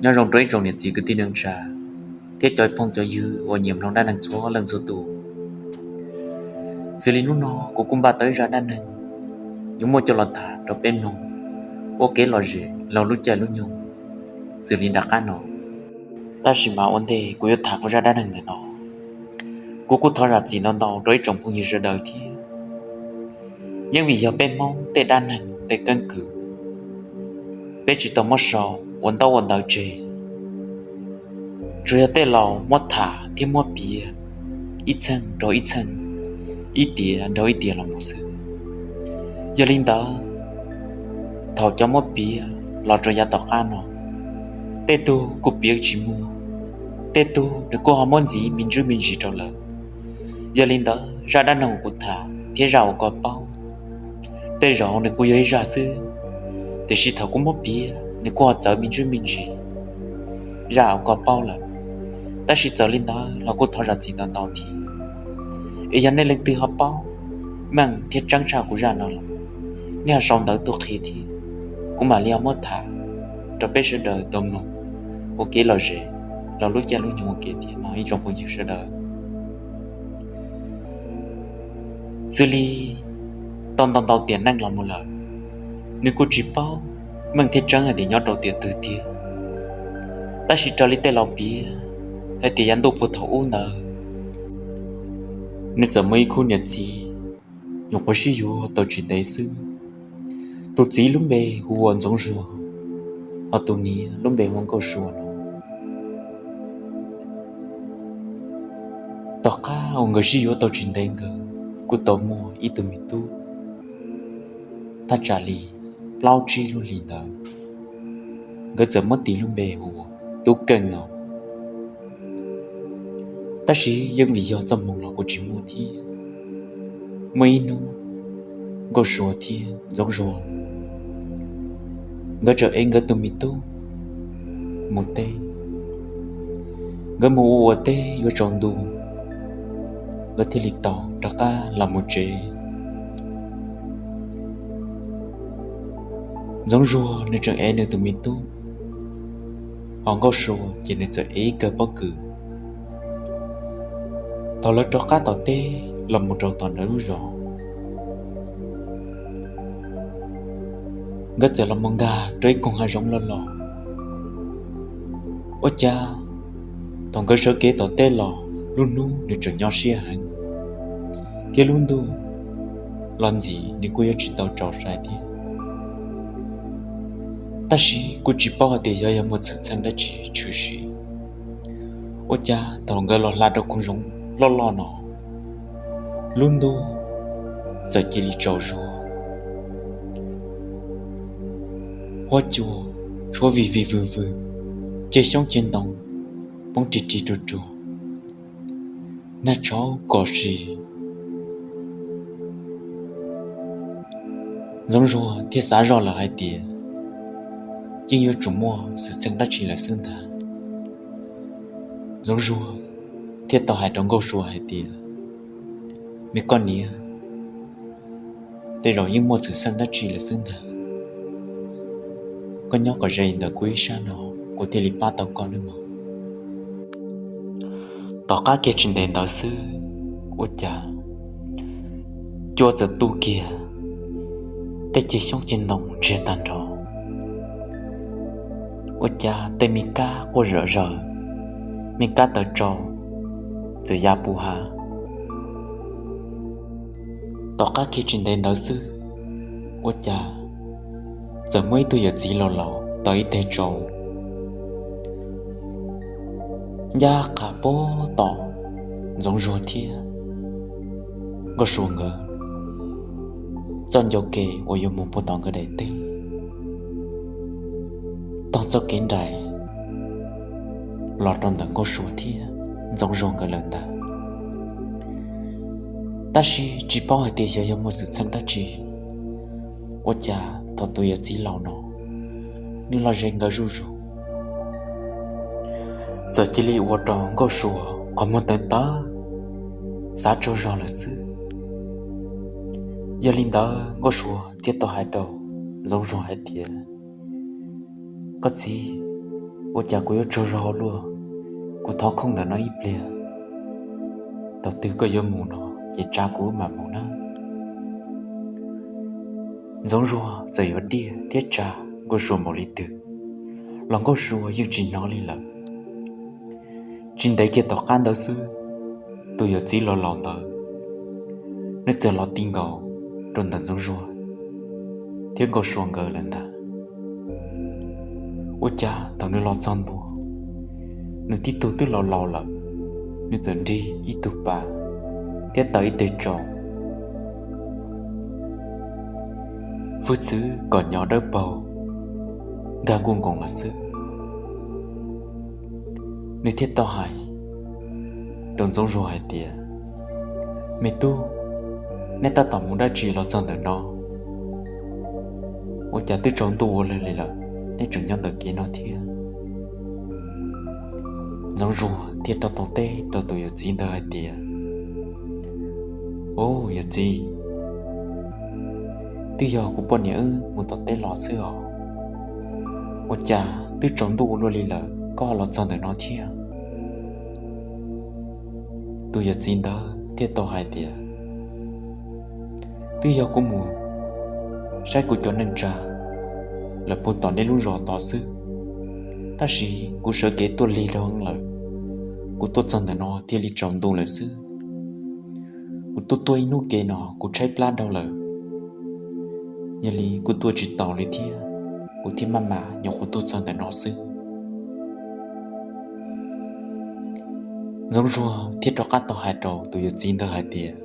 Nyob zoo rau ib tsoom niam txiv kwv tij neej tsa thiab cov phooj cov ywg uas nyiam mloog dab neeg txhua leej txhua tus. Xws li hnub no kuv kuj npaj tau ib zaj dab neeg yuav muab coj los tham rau peb mloog ua kev lom zem laug lub caij lub nyoog xws li nram qab no. Tab sis mas ua ntej kuv yuav tham kuv zaj dab neeg ntawm no, kuv kuj thov zam txim ntau ntau rau ib tsoom phooj ywg sawv daws thiab. Yeej vim yog peb Hmoob tej dab neeg tej keeb kwm, peb tsis tau muab sau ua ntaub ua ntawv tseg, tsuas yog tej laus muab tham thiab muab piav ib txheej rau ib txheej, ib tiam rau ib tiam los mus xwb. Yog li ntawd, thaum cov muab piav los rau yav tom qab no, tej tug kuj piav tsis muaj, tej tug nws kuj ho muab ntxiv me ntsuj me ntsis rau lawm. Yog li ntawd zaj dab neeg uas kuv tham thiab zaj uas koj paub, tej zaum nws kuj yog ib zaj xwb, tiam sis thaum kuv muab piav nws kuj ho txawv me ntsuj me ntsis zaj uas koj paub lawm. Tab sis txawm li ntawd los kuj thov zam txim ntau ntau thiab. Es yog nej leej twg ho paub meej thiab tseeb tshaj kuv zaj no los, nej ho sau ntawv tuaj qhia thiab, kuv mam li ho muab tham rau peb sawv daws tau mloog ua kev lom zem laug lub caij lub nyoog ua ke thiab mog ib tsoom phooj ywg sawv daws. Xws li tau ntau ntau tiam neej los mus lawm, nws kuj tsis paub meej thiab tseeb hais tias nyob rau tiam twg tiag. Tab sis raws li tej laus piav hais tias yav ntuj puag thaum ub ntawd, nws txawm muaj ib khub niam txiv nyuam qhuav sib yuav tau tsis ntev xwb. Tus txiv lub npe hu ua Ntxoov Zuag, ho tus niam lub npe hu ua Nkauj Sua no. Tom qab uas nkawd sib yuav tau tsis ntev nkawd kuj tau muaj ib tug me tub, thaj tsam li plaub tsib lub hlis ntawd, nkawd txawm muab tis lub npe hu ua Tub Keej no. Tab sis yeej vim yog txoj hmoo los kuj tsis muaj thiab. Muaj ib hnub, Nkauj Sua thiab Ntxoov Zuag nkawd txawm ev nkawd tus me tub mus teb. Nkawd mus ua ua teb yuav tsaus ntuj, nkawd thiaj li tau rov qab los mus tsev. Ntxoov Zuag nws tseem ev nws tus me tub, ho Nkauj Sua ces nws txawm ev ib kawm pob kws. Thaum lawv rov qab tom teb los mus rau tom ntawm lub zos, nkawd txawm los mus nkag rau ib koog hav zoov loj loj. Ua cas thaum nkawd sawv kev tom teb los, lub hnub nws tseem nyob siab heev, thiab lub ntuj los ntxim nws kuj yuav tsis tau tsaus sai thiab. Tab sis kuj tsis paub hais tias xyov yog muaj xwm txheej dab tsi tshwm sim. Ua cas thaum nkawd los hla rau koog zoov loj loj no, lub ntuj txawm cia li tsaus zuag, huab cua tshuab vig vig vwg vwg, ceg xyoob ceg ntoo poob ri ri ruag ruag, nag tshauv kom si. Ntxoov Zuag thiaj xav zoj lawm hais tias yeej yuav tsum muaj xwm txheej dab tsi lawm xwb ntag. Ntxoov Zuag thiaj tau hais rau Nkauj Sua hais tias, Me koj niam, tej zaum yeej muaj xwm txheej dab tsi lawm xwb ntag. Koj nyob kom ze ntawm kuv ib sab no, kuv thiaj li pab tau koj nawb mog. Tom qab kiag tsis ntev ntawd xwb, ua cas cua txawm tu kiag, tej ceg xyoob ceg ntoo ntsiag tag nrho. Ua cas tej me kab quaj zom zaws, me kab taws tsau txawm ya puv hav. Tom qab kiag tsis ntev ntawd xwb, ua cas txawm muaj ib tug yawm txiv laus laus taws ib teg tsau ncaj qha puag tom Ntxoov Zuag thiab Nkauj Sua nkawd txoj ncauj ke uas yuav mus puag tom nkawd daim teb, taug txoj kev nraim los rau ntawm Nkauj Sua thiab Ntxoov Zuag nkawd lawm ntag. Tab sis tsis paub hais tias xyov yog muaj xwm txheej dab tsi, ua cas thaum tus yawm txiv laus no nws los ze nkawd zuj zus, txawm cia li ua rau Nkauj Sua qhov muag tawv tawv, xav tsaug zog lawm xwb. Yog li ntawd Nkauj Sua thiaj tau hais rau Ntxoov Zuag hais tias, Koj txiv, Ua cas kuv yuav tsaug zog ua luaj? Kuv thov khooj ntawm no ib pliag, thaum twg koj yuav mus no ces tsa kuv mam mus nawb. Ntxoov Zuag txawm yuav diaj thiab tsa Nkauj Sua npaum li twg los Nkauj Sua yeej tsis hnov li lawm. Tsis ntev kiag tom qab ntawd xwb, tus yawm txiv laus laus ntawd nws txawm los ti nkaus rau ntawm Ntxoov Zuag thiab Nkauj Sua nkawd lawm ntag. Ua cas thaum nws los txog ntua, nws tib tug twb laus laus lawm, nws txawm nrig ib tug pas thiab taws ib teg tsau, hwj txwv kom nyo dawb paug, nkag nkuj nkoos los xwb. Nws thiaj tau hais rau Ntxoov Zuag hais tias, Me tub, neb tab tom mus dab tsi los txog ntawm no? Ua cas twb tsaus ntuj ua luaj li lawm, neb tseem nyob ntawm kev no thiab? Ntxoov Zuag thiaj rov tau teb rau tus yawm txiv ntawd hais tias, Au, yawm txiv, twb yog kuv poj niam wb mus tom teb los xwb os. Ua cas twb tsaus ntuj ua luaj li lawm koj los txog ntawm no thiab? Tus yawm txiv ntawd thiaj tau hais tias, Twb yog kuv mus saib kuv cov neej tsa lawm puag tom nej lub zos tod xwb, tab sis kuv sawv kev tuaj lig dhau lawm, kuv tuaj txog ntawm no thiaj li tsaus ntuj lawm xwb. Kuv tuaj tuaj ib hnub kev no kuv tshaib plab dhau lawm, yog li kuv tuaj tsis taus li thiab, kuv thiaj maj mam nyuam qhuav tuaj txog ntawm no xwb. Ntxoov Zuag thiaj rov qab tau hais rau tus yawm txiv ntawd hais tias,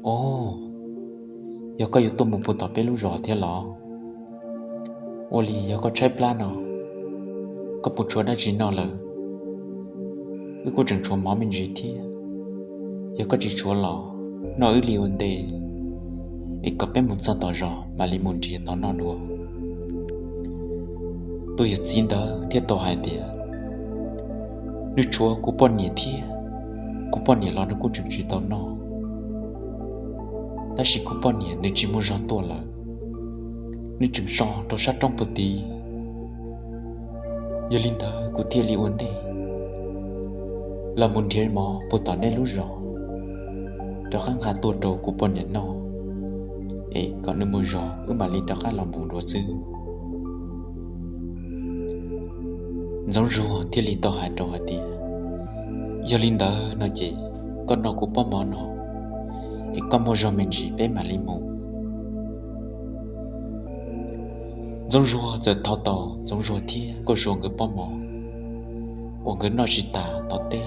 Au, yog koj yuav tuaj mus puag tom peb lub zos thiab los? Ua li yog koj tshaib plab no, koj puas tshuav dab tsi noj lawm? Wb kuj tseem tshuav mov me ntsis thiab, yog koj tsis tshuav los noj wb li ua ntej, es kom peb mus txog tom zos mam li mus nrhiav tau noj dua. Tus yawm txiv ntawd thiaj tau hais tias, Nws tshuav kuv poj niam thiab, kuv poj niam los nws kuj tseem tsis tau noj, tab sis kuv poj niam nws tsis muaj zog tuaj lawm, nws tseem so rau sab roob puag tid. Yog li ntawd kuv thiaj li ua ntej los mus nrhiav mov puag tom nej lub zos, rov qab nqa tuaj rau kuv poj niam noj, es kom nws muaj zog wb mam li rov qab los mus dua xwb. Ntxoov Zuag thiaj li tau hais rau hais tias, Yog li ntawd no ces koj noj kuv pob mov no, es koj muaj zog me ntsis peb mam li mus. Ntxoov Zuag txawm thau tau Ntxoov Zuag thiab Nkauj Sua nkawd pob mov uas nkawd noj tsis tas tom teb,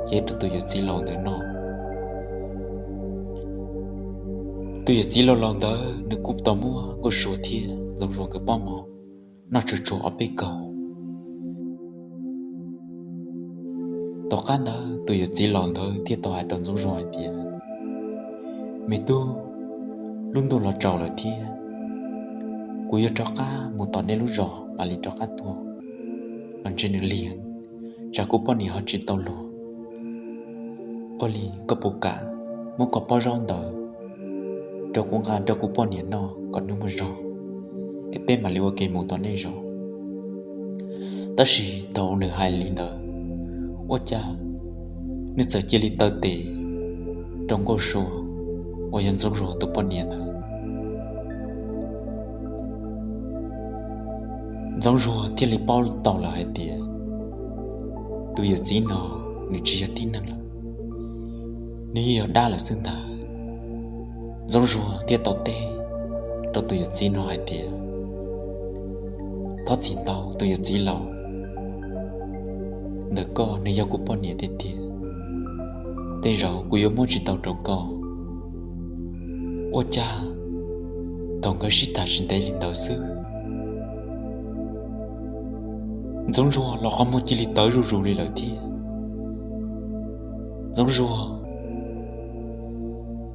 ces rau tus yawm txiv laus ntawd noj. Tus yawm txiv laus laus ntawd nws kuj tau muab Nkauj Sua thiab Ntxoov Zuag nkawd pob mov noj tsuag tsuag ob peb kaug. Tom qab ntawd tus yawm txiv laus ntawd thiaj tau hais rau Ntxoov Zuag hais tias, Me tub, lub ntuj los tsaus lawm thiab, kuv yuav rov qab mus tom nej lub zos mam li rov qab tuaj, los ntshe nws lig, tsam kuv poj niam ho tsis tau luag. Ua li koj puas kam muab koj pob zaub ntawd rau kuv nqa rau kuv poj niam noj kom nws muaj zog, es peb mam li ua ke mus tom nej zos? Tab sis thaum nws hais li ntawd, ua cas nws txawm cia li taw tes rau Nkauj Sua uas yog Ntxoov Zuag tus poj niam ntawd. Ntxoov Zuag thiaj li paub tau lawm hais tias tus yawm txiv no nws tsis yog tib neeg lawm, nws yeej yog dab lawm xwb ntag. Ntxoov Zuag thiaj tau teb rau tus yawm txiv no hais tias, Thov txim ntau tus yawm txiv laus, ntawm koj nws yog kuv poj niam tiag tiag, tej zaum kuv yuav muab tsis tau rau koj. Ua cas thaum nkawd sib tham tsis ntev li ntawd xwb, Ntxoov Zuag los qhov muag cia li tawv zuj zus li lawm thiab. Ntxoov Zuag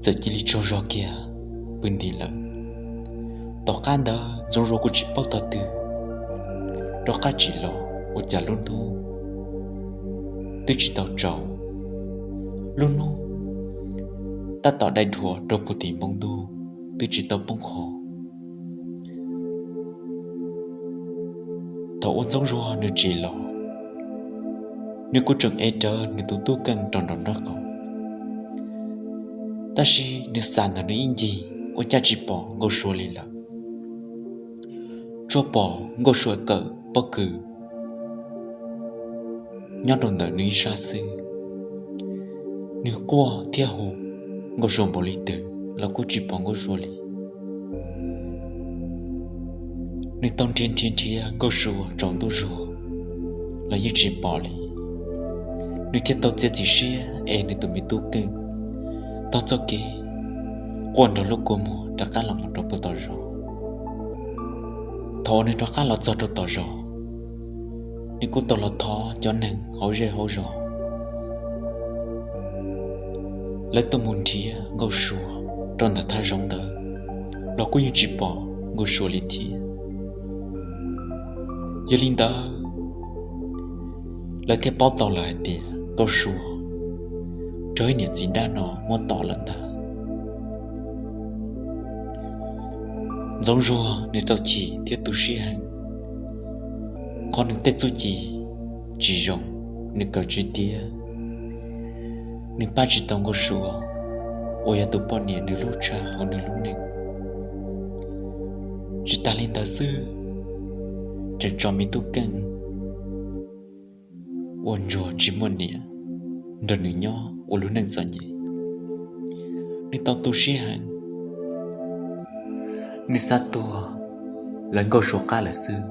txawm cia li tsaug zog kiag pw nti lawm. Tom qab ntawd Ntxoov Zuag kuj tsis paub tog twg rov qab tsim los, ua cas lub hnub twb tsis tau tsaus, lub hnub tab tom dai dhuav rau puag tim npoo ntuj, twb tsis tau poob qho. Thaum uas Ntxoov Zuag nws tsim los, nws kuj tseem ev rawv nws tus tub Keej rau nraum nraub qaum, tab sis nws xav ntawm nws ib ncig ua cas tsis pom Nkauj Sua li lawm. Tsuas pom Nkauj Sua kawm pob kws nyob rau ntawm nws ib sab xwb. Nws quaj thiab hu Nkauj Sua npaum li twg los kuj tsis pom Nkauj Sua li. Nws tau nrhiav nrhiav nrhiav Nkauj Sua tsaus ntuj zuag los yeej tsis pom li. Nws thiaj tau txiav txim siab es nws tus me tub Keej taug txoj kev quaj nrog lub kua muag rov qab los mus rau puag tom zos. Thaum uas nws rov qab los txog rau tom zos, nws kuj tau los thov cov neeg hauv zej hauv zos lawv tuaj mus nrhiav Nkauj Sua rau ntawm thaj zoov ntawd los kuj yeej tsis pom Nkauj Sua li thiab. Yog li ntawd, lawv thiaj paub tau lawm hais tias Nkauj Sua raug ib niam txiv dab no muab tom lawm ntag. Ntxoov Zuag nws tau chim thiab tu siab heev, qhov nws tej txuj ci tsis zoo, nws kawm tsis tiav. Nws pab tsis tau Nkauj Sua uas yog tus poj niam nws hlub tshaj hauv nws lub neej. Tsis tas li ntawd xwb, tseem tso me tub Keej ua ntsuag tsis muaj niam nrog nws nyob ua lub neej txom nyem. Nws tau tu siab heev, nws xav tuag lawv Nkauj Sua qab lawm xwb.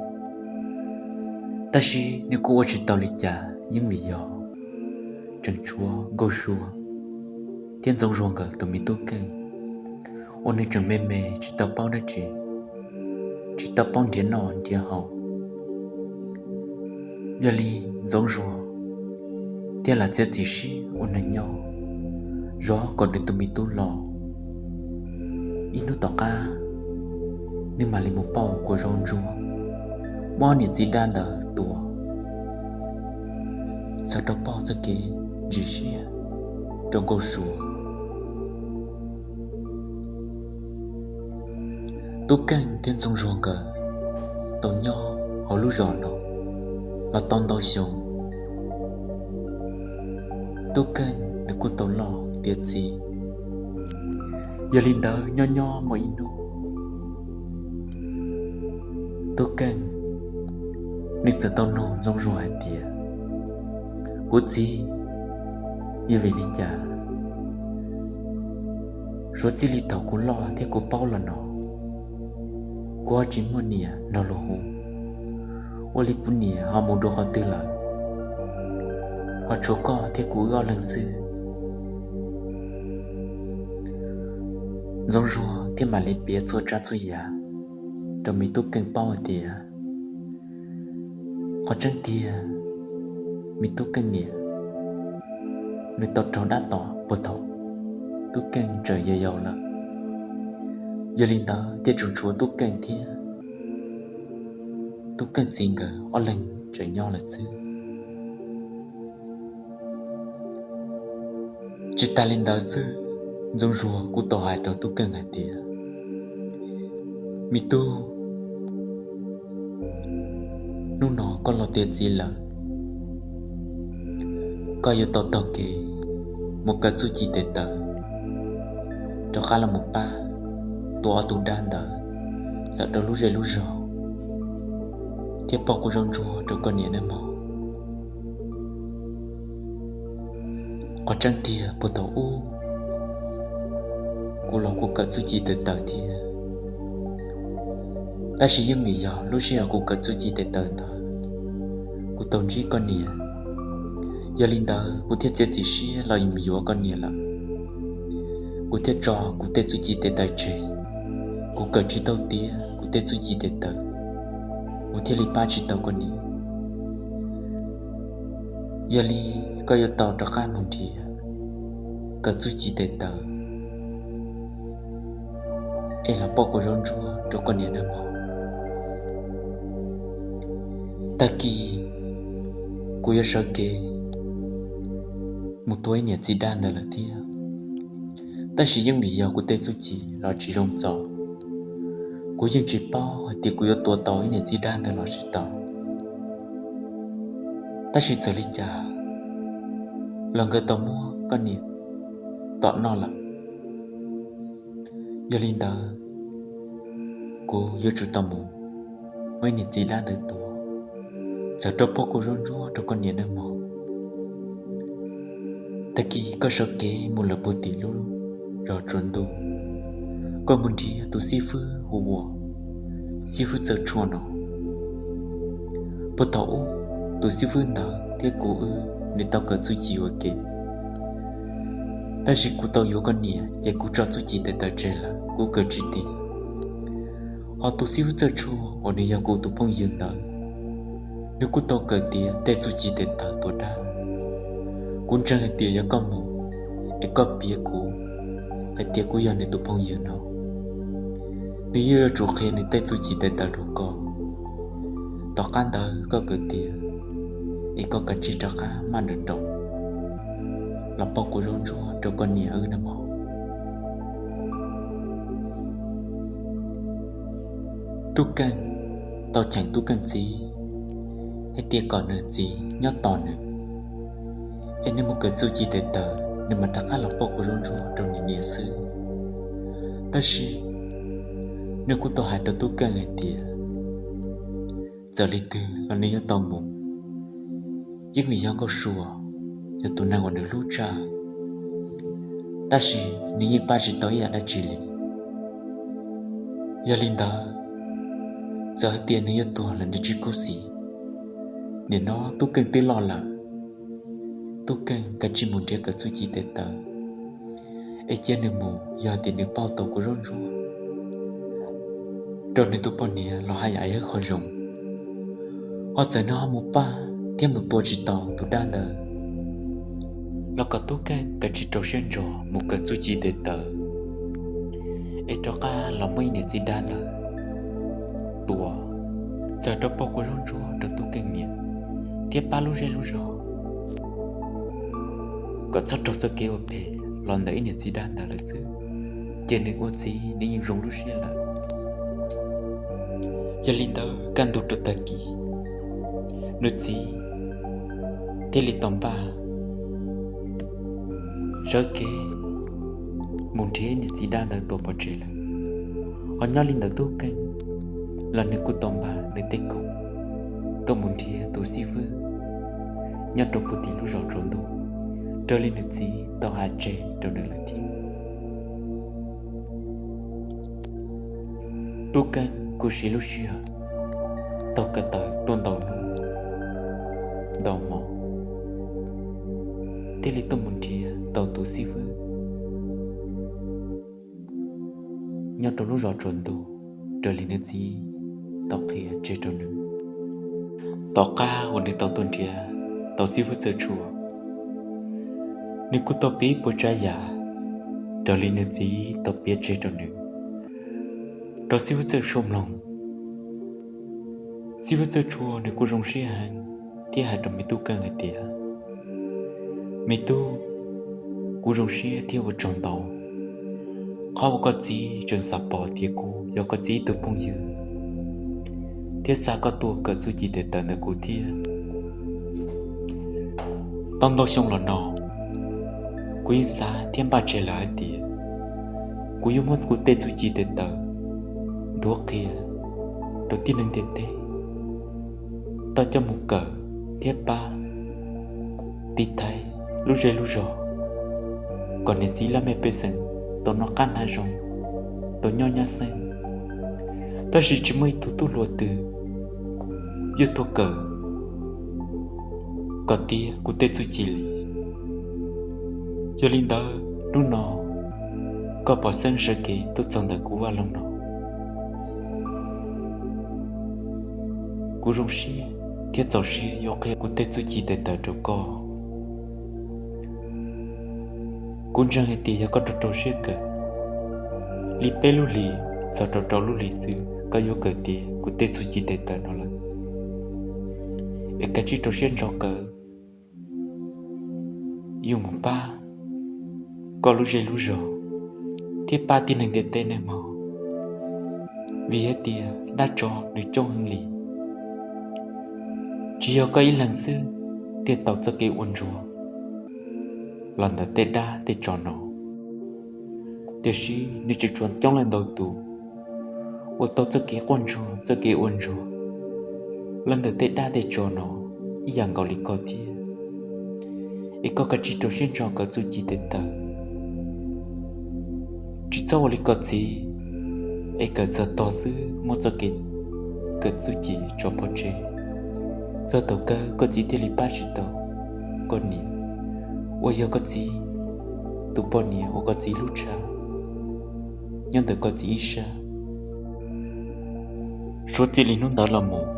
Tab sis nws kuj ua tsis tau li cas, yeej vim yog tseem tshuav Nkauj Sua thiab Ntxoov Zuag nkawd tus me tub Keej uas nws tseem me me tsis tau paub dab tsi, tsis tau paub nrhiav noj nrhiav haus. Yog li Ntxoov Zuag thiaj lam txiav txim siab ua neeg nyob, zov kom nws tus me tub los. Ib hnub tom qab, nws mam li mus pauj kuv zaub ntsuab, muab niam txiv dab ntawd tua, txhawm rau pauj txoj kev ntsim siab rau Nkauj Sua. Tub Keej thiab Ntxoov Zuag nkawd tau nyob hauv lub zos no los tau ntau xyoo. Tub Keej nws kuj tau loj tiav txiv. Yog li ntawd nyob nyob muaj ib hnub, Tub Keej nws txawm tau nug Ntxoov Zuag hais tias, kuv txiv, yog vim li cas suav txij li thaum kuv loj thiab kuv paub los no, kuv ho tsis muaj niam nrog luag hu, ua li kuv niam ho mus dua qhov twg lawm, ho tshuav koj thiab kuv wb ob leeg xwb? Ntxoov Zuag thiaj mam li piav txhua tsav txhua yam rau me Tub Keej paub hais tias, qhov tseeb tiag, me Tub Keej niam nws tau raug dab tom puag thaum Tub Keej tseem yau yau lawm. Yog li ntawd thiaj tseem tshuav Tub Keej thiab Tub Keej txiv nkawd ob leeg tseem nyob lawm xwb. Tsis tas li ntawd xwb, Ntxoov Zuag kuj tau hais rau Tub Keej hais tias, me tub, hnub no koj los tiav txiv lawm, koj yuav tau taug kev mus kawm txuj ci tes taw, rov qab los mus pab tua ob tug dab ntawd txawm rau lub zej lub zog, thiab pauj kuv zaub ntsuab rau koj niam nawb mog. Qhov tseeb tiag puag thaum ub, kuv los kuv kawm txuj ci tes taw thiab, tab sis yeej vim yog lub sij hawm kuv kawm txuj ci tes taw ntawd, kuv tau ntsib koj niam. Yog li ntawd kuv thiaj txiav txim siab los mus yuav koj niam lawm. Kuv thiaj tso kuv tej txuj ci tes taw tseg, kuv kawm tsis tau tiav kuv tej txuj ci tes taw, kuv thiaj li pab tsis tau koj niam. Yog li koj yuav tau rov qab mus nrhiav kawm txuj ci tes taw es los pauj kuv zaub ntsuab rau koj niam nawb mog. Tag kis kuv yuav sawv kev mus tua ib niam txiv dab ntawd lawm thiab, tab sis yeej vim yog kuv tej txuj ci los tsis zoo txaus. Kuv yeej tsis paub hais tias kuv yuav tua tau ib niam txiv dab ntawd los tsis tau. Tab sis txawm li cas los nkawd tau muab koj niam tom noj lawm. Yog li ntawd, kuv yuav tsum tau mus muab ib niam txiv dab ntawd tua, txawm rau poj kuj zaub ntsuab rau koj niam nawb mog. Tag kis koj sawv kev mus lawm puag tim lub zos tsuas ntuj, koj mus nrhiav tus xib fwb hu ua xib fwb Txawj Tshuaj no. Puag thaum ub, tus xib fwb ntawd thiab kuv wb nws tau kawm txuj ci ua ke, tab sis kuv tau yuav koj niam ces kuv tso txuj ci tes taw tseg lawm, kuv kawm tsis tiav. Ho tus xib fwb Txawj Tshuaj uas nws yog kuv tus phooj ywg ntawd, nws kuj tau kawm tiav tej txuj ci tes taw tua dab. Kuv ntseeg hais tias yog koj mus es koj piav kuv hais tias kuv yog nws tus phooj ywg no, nws yeej yuav tsum qhia nws tej txuj ci tes taw rau koj. Tom qab ntawd koj kawm tiav es koj kav tsij rov qab maj nrawm nroos los pauj kuv zaub ntsuab rau koj niam wb nawb mog. Tub Keej tau cheem Tub Keej txiv hais tias kom nws txiv nyob tos nws, es nws mus kawm txuj ci tes taw, nws mam rov qab los pauj kuv zaub ntsuab rau nws niam xwb. Tab sis nws kuj tau hais rau Tub Keej hais tias txawm li twg los nws yuav tau mus, yeej vim yog Nkauj Sua yog tus neeg uas nws hlub tshaj, tab sis nws yeej pab tsis tau ib yam dab tsi li. Yog li ntawd, txawm hais tias nws yuav tuag los nws tsis khuv xim. Nim no Tub Keej twb loj lawm, Tub Keej kav tsij mus nrhiav kawm txuj ci tes taw, es cia nws mus, yog tias nws pauj tau kuv zaub ntsuab rau nws tus poj niam los haj yam yog qhov zoo. Ho txawm nws ho mus pab thiab mus tua tsis tau tus dab ntawd los kom Tub Keej kav tsij rau siab ntso mus kawm txuj ci tes taw, es rov qab los muab ib niam txiv dab ntawd tua, txawm rau pauj kuv zaub ntsuab rau Tub Keej niam thiab pab lub zej lub zog, kom txhob raug txoj kev ua phem los ntawm ib niam txiv dab ntawd lawm xwb, ces nws ua txiv nws yeej zoo lub siab lawm. Yog li ntawd kaj ntug rau tag kis, nws txiv thiaj li tau npaj sawv kev mus nrhiav niam txiv dab ntawd tua pov tseg lawm. Ho nyob li ntawd Tub Keej los nws kuj tau npaj nws tej khoom tuaj mus nrhiav tus xib fwb nyob rau puag tim lub zos tsaus ntuj, raws li nws txiv tau hais tseg rau nws lawm thiab. Tub Keej kuj siv lub sij hawm taug kev tawm tuaj ntau hnub ntau hmo, thiaj li tuaj mus nrhiav tau tus xib fwb nyob rau lub zos tsaus ntuj, raws li nws txiv tau qhia tseg rau nws. Tom qab uas nws tau tuaj nrhiav tau xib fwb Txawj Tshuaj, nws kuj tau piav ib puas tsav yam raws li nws txiv tau piav tseg rau nws, rau xib fwb Txawj Tshuaj mloog. Xib fwb Txawj Tshuaj nws kuj zoo siab heev thiab hais rau me tub Keej hais tias, me tub, kuv zoo siab thiab ua tsaug ntau qhov uas koj txiv tseem xav pom tias kuv yog koj txiv ib tug phooj ywg, thiab xa koj tuaj kawm txuj ci tes taw ntawm kuv thiab. Tau ntau xyoo los no, kuv yeej xav thiab npaj tseg lawm hais tias kuv yuav muab kuv tej txuj ci tes taw nthuav qhia rau tib neeg ntiaj teb tau coj mus kawm thiab pab tiv thaiv lub zej lub zog, kom niam txiv laj mej pej xeem tau noj qab hnav zoo, tau nyob nyab xeeb. Tab sis tsis muaj ib tug tub hluas twg yuav tuaj kawm kom tiav kuv tej txuj ci li. Yog li ntawd hnub no koj pom xeeb sawv kev tuaj txog ntawm kuv vaj loog no, kuv zoo siab thiab txaus siab yuav qhia kuv tej txuj ci tes taw rau koj. Kuv ntseeg hais tias yog koj rau rau siab kawm li peb lub hlis txog rau rau lub hlis xwb, koj yuav kawm tiav kuv tej txuj ci tes taw no lawm. Es kav tsij rau siab ntso kawm, yuav mus pab koj lub zej lub zog thiab pab tib neeg ntiaj teb nawb mog. Vim hais tias dab tsov nws coob heev li, tsis yog koj ib leeg xwb, thiaj tau txoj kev ua ntsuag los ntawm tej dab tej tsov no. Tiam sis nws tseem tshuav coob leej ntau tus uas tau txoj kev quaj ntsuag txoj kev ua ntsuag los ntawm tej dab tej tsov no ib yam nkaus li koj thiab. Es koj kav tsij rau siab ntso kawm txuj ci tes taw, tsis txhob ua li koj txiv, es kawm txog tog xwb muab txoj kev kawm txuj ci tso pov tseg. Txog thaum kawg koj txiv thiaj li pab tsis tau koj niam, uas yog koj txiv tus poj niam uas koj txiv hlub tshaj nyob ntawm koj txiv ib sab. Suav txij li hnub ntawd los mus,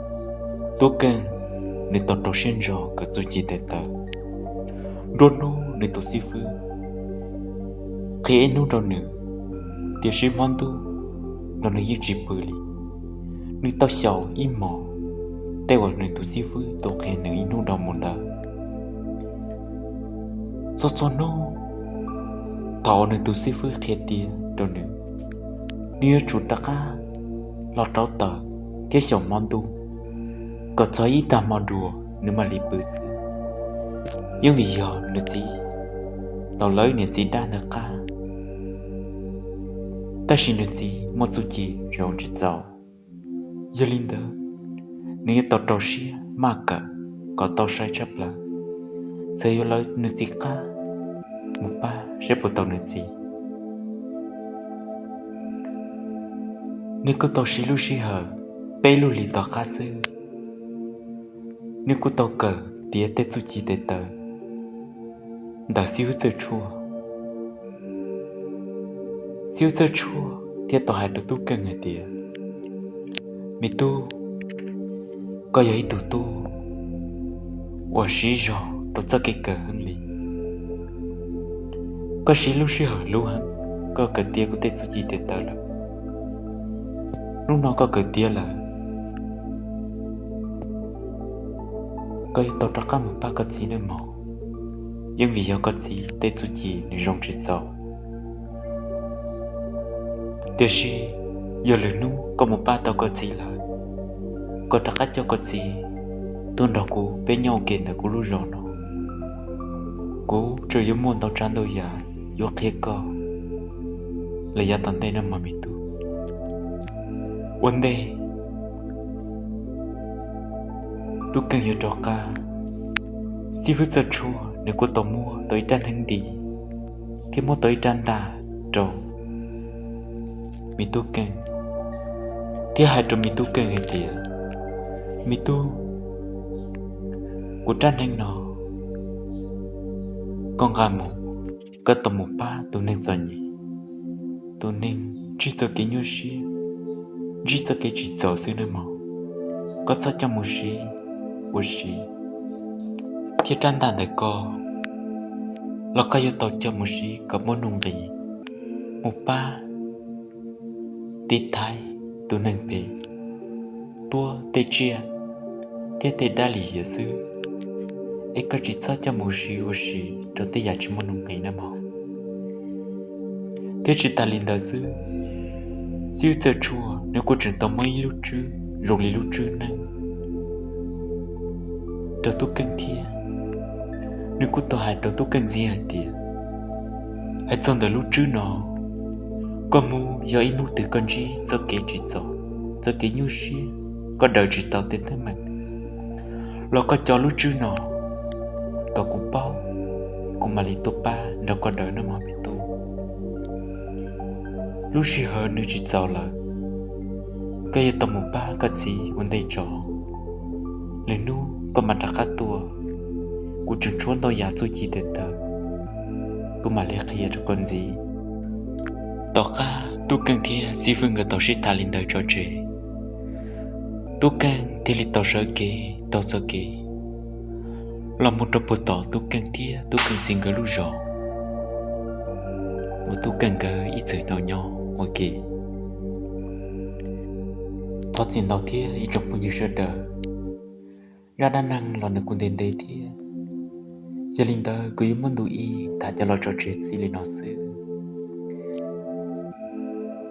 Tub Keej nws tau rau siab ntso kawm txuj ci tes taw. Nruab hnub nws tus xib fwb qhia ib hnub rau nws, tiam sis hmo ntuj los nws yeej tsis pw li. Nws tau xyaum ib hmos tej uas nws tus xib fwb tau qhia nws ib hnub dhau mus ntawd. Txhua txhua hnub thaum uas nws tus xib fwb qhia tiav rau nws, nws yuav tsum rov qab los rauv taws thiab xyaum hmo ntuj kom txog ib tag hmo dua nws mam li pw xwb. Yeej vim yog nws txiv tau lawv niam txiv dab ntawd qab, tab sis nws txiv muaj txuj ci zoo tsis txaus. Yog li ntawd, nws yuav tau rau siab maj kawm kom tau sai tshaj plaws, txawm yuav lawv nws txiv qab mus pab saib puas tau nws txiv. Nws kuj tau siv lub sij hawm peb lub hlis tom qab xwb, nws kuj tau kawm tiav tej txuj ci tes taw ntawm xib hwb Txawj Tshuaj. Xib hwb Txawj Tshuaj thiaj tau hais rau Tub Keej hais tias, me tub, koj yog ib tug tub uas siv zog rau txoj kev kawm heev li. Koj siv lub sij hawm luv heev, koj kawm tiav kuv tej txuj ci tes taw lawm. Hnub no koj kawm tiav lawm, koj yuav tau rov qab mus pab koj txiv nawb mog, yeej vim yog koj txiv tej txuj ci nws zoo tsis txaus. Tiam sis yog lwm hnub koj mus pab tau koj txiv lawm, koj rov qab coj koj txiv tuaj nrog kuv peb nyob ua ke ntawm kuv lub zos no. Kuv tseem yuav muaj ntau tsav ntau yam yuav qhia koj los yav tom ntej nawb mog me tub. Ua ntej Tub Keej yuav rov qab, xib hwb Txawj Tshuaj nws kuj tau muab tau ib rab hneev nti thiab muab tau ib rab ntaj rau me Tub Keej, thiab hais rau me Tub Keej hais tias, me tub, kuv rab hneev no koj nqa mus, koj tau mus pab tus neeg txom nyem, tus neeg ntsib txoj kev nyuaj siab, ntsib txoj kev tsim txom xwb nawb mog. Koj txhob coj mus siv ua si, thiab rab ntaj ntawm koj los koj yuav tau coj mus siv kom muaj nuj nqis, mus pab tiv thaiv tus neeg phem, tuab tej tsiaj thiab tej dab lim hiam xwb, es koj tsis txhob coj mus siv ua si rau tej yam tsis muaj nuj nqis nawb mog. Thiab tsis tas li ntawd xwb, xib hwb Txawj Tshuaj nws kuj tseem tau muab ib lub tswb zoo li lub tswb neeb rau Tub Keej thiab. Nws kuj tau hais rau Tub Keej ntxiv hais tias, hais txog ntawm lub tswb no, koj mus yog ib hnub twg koj ntsib txoj kev tsim txom, txoj kev nyuaj siab, koj daws tsis tau tej teeb meem, los koj coj lub tswb no kom kuv paub, kuv mam li tuaj pab nrog koj daws nawb mog me tub. Lub sij hawm nws tsis txaus lawm, koj yuav tau mus pab koj txiv ua ntej tso. Lwm hnub koj mam rov qab tuaj, kuv tseem tshuav ntau yam txuj ci tes taw, kuv mam li qhia rau koj ntxiv. Tom qab Tub Keej thiab xib fwb nkawd tau sib tham li ntawd tso tseg, Tub Keej thiaj li tau sawv kev taug txoj kev los mus rau puag tom Tub Keej thiab Tub Keej txiv nkawd lub zos uas Tub Keej nkawd ib txwm nyob ua ke. Thov txim ntau thiab ib tsoom phooj ywg sawv daws, zaj dab neeg los nws kuj ntev ntev thiab, yog li ntawd kuv yuav muab ntu ib tham coj los tso tseg txij li no xwb.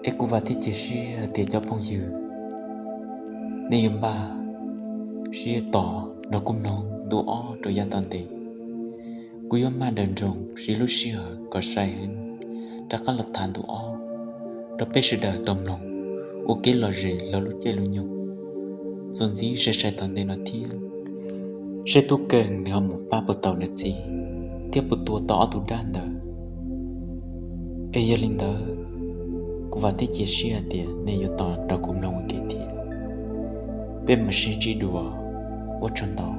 Es kuv vam thiab cia siab hais tias cov phooj ywg nej yuav npaj siab tos nrog kuv mloog ntu ob rau yav tom ntej. Kuv yuav maj nrawm nroos siv lub sij hawm kom sai heev rov qab los tham ntu ob rau peb sawv daws tau mloog ua kev lom zem lawv lub caij lub nyoog, txuas ntxiv sai sai tom ntej no thiab, seb Tub Keej nws ho mus pab puas tau nws txiv thiab puas tua tau ob tug dab ntawd. Es yog li ntawd, kuv vam thiab cia siab hais tias nej yuav tos nrog kuv mloog ua ke thiab. Peb mam sib ntsib dua, ua tsaug ntau.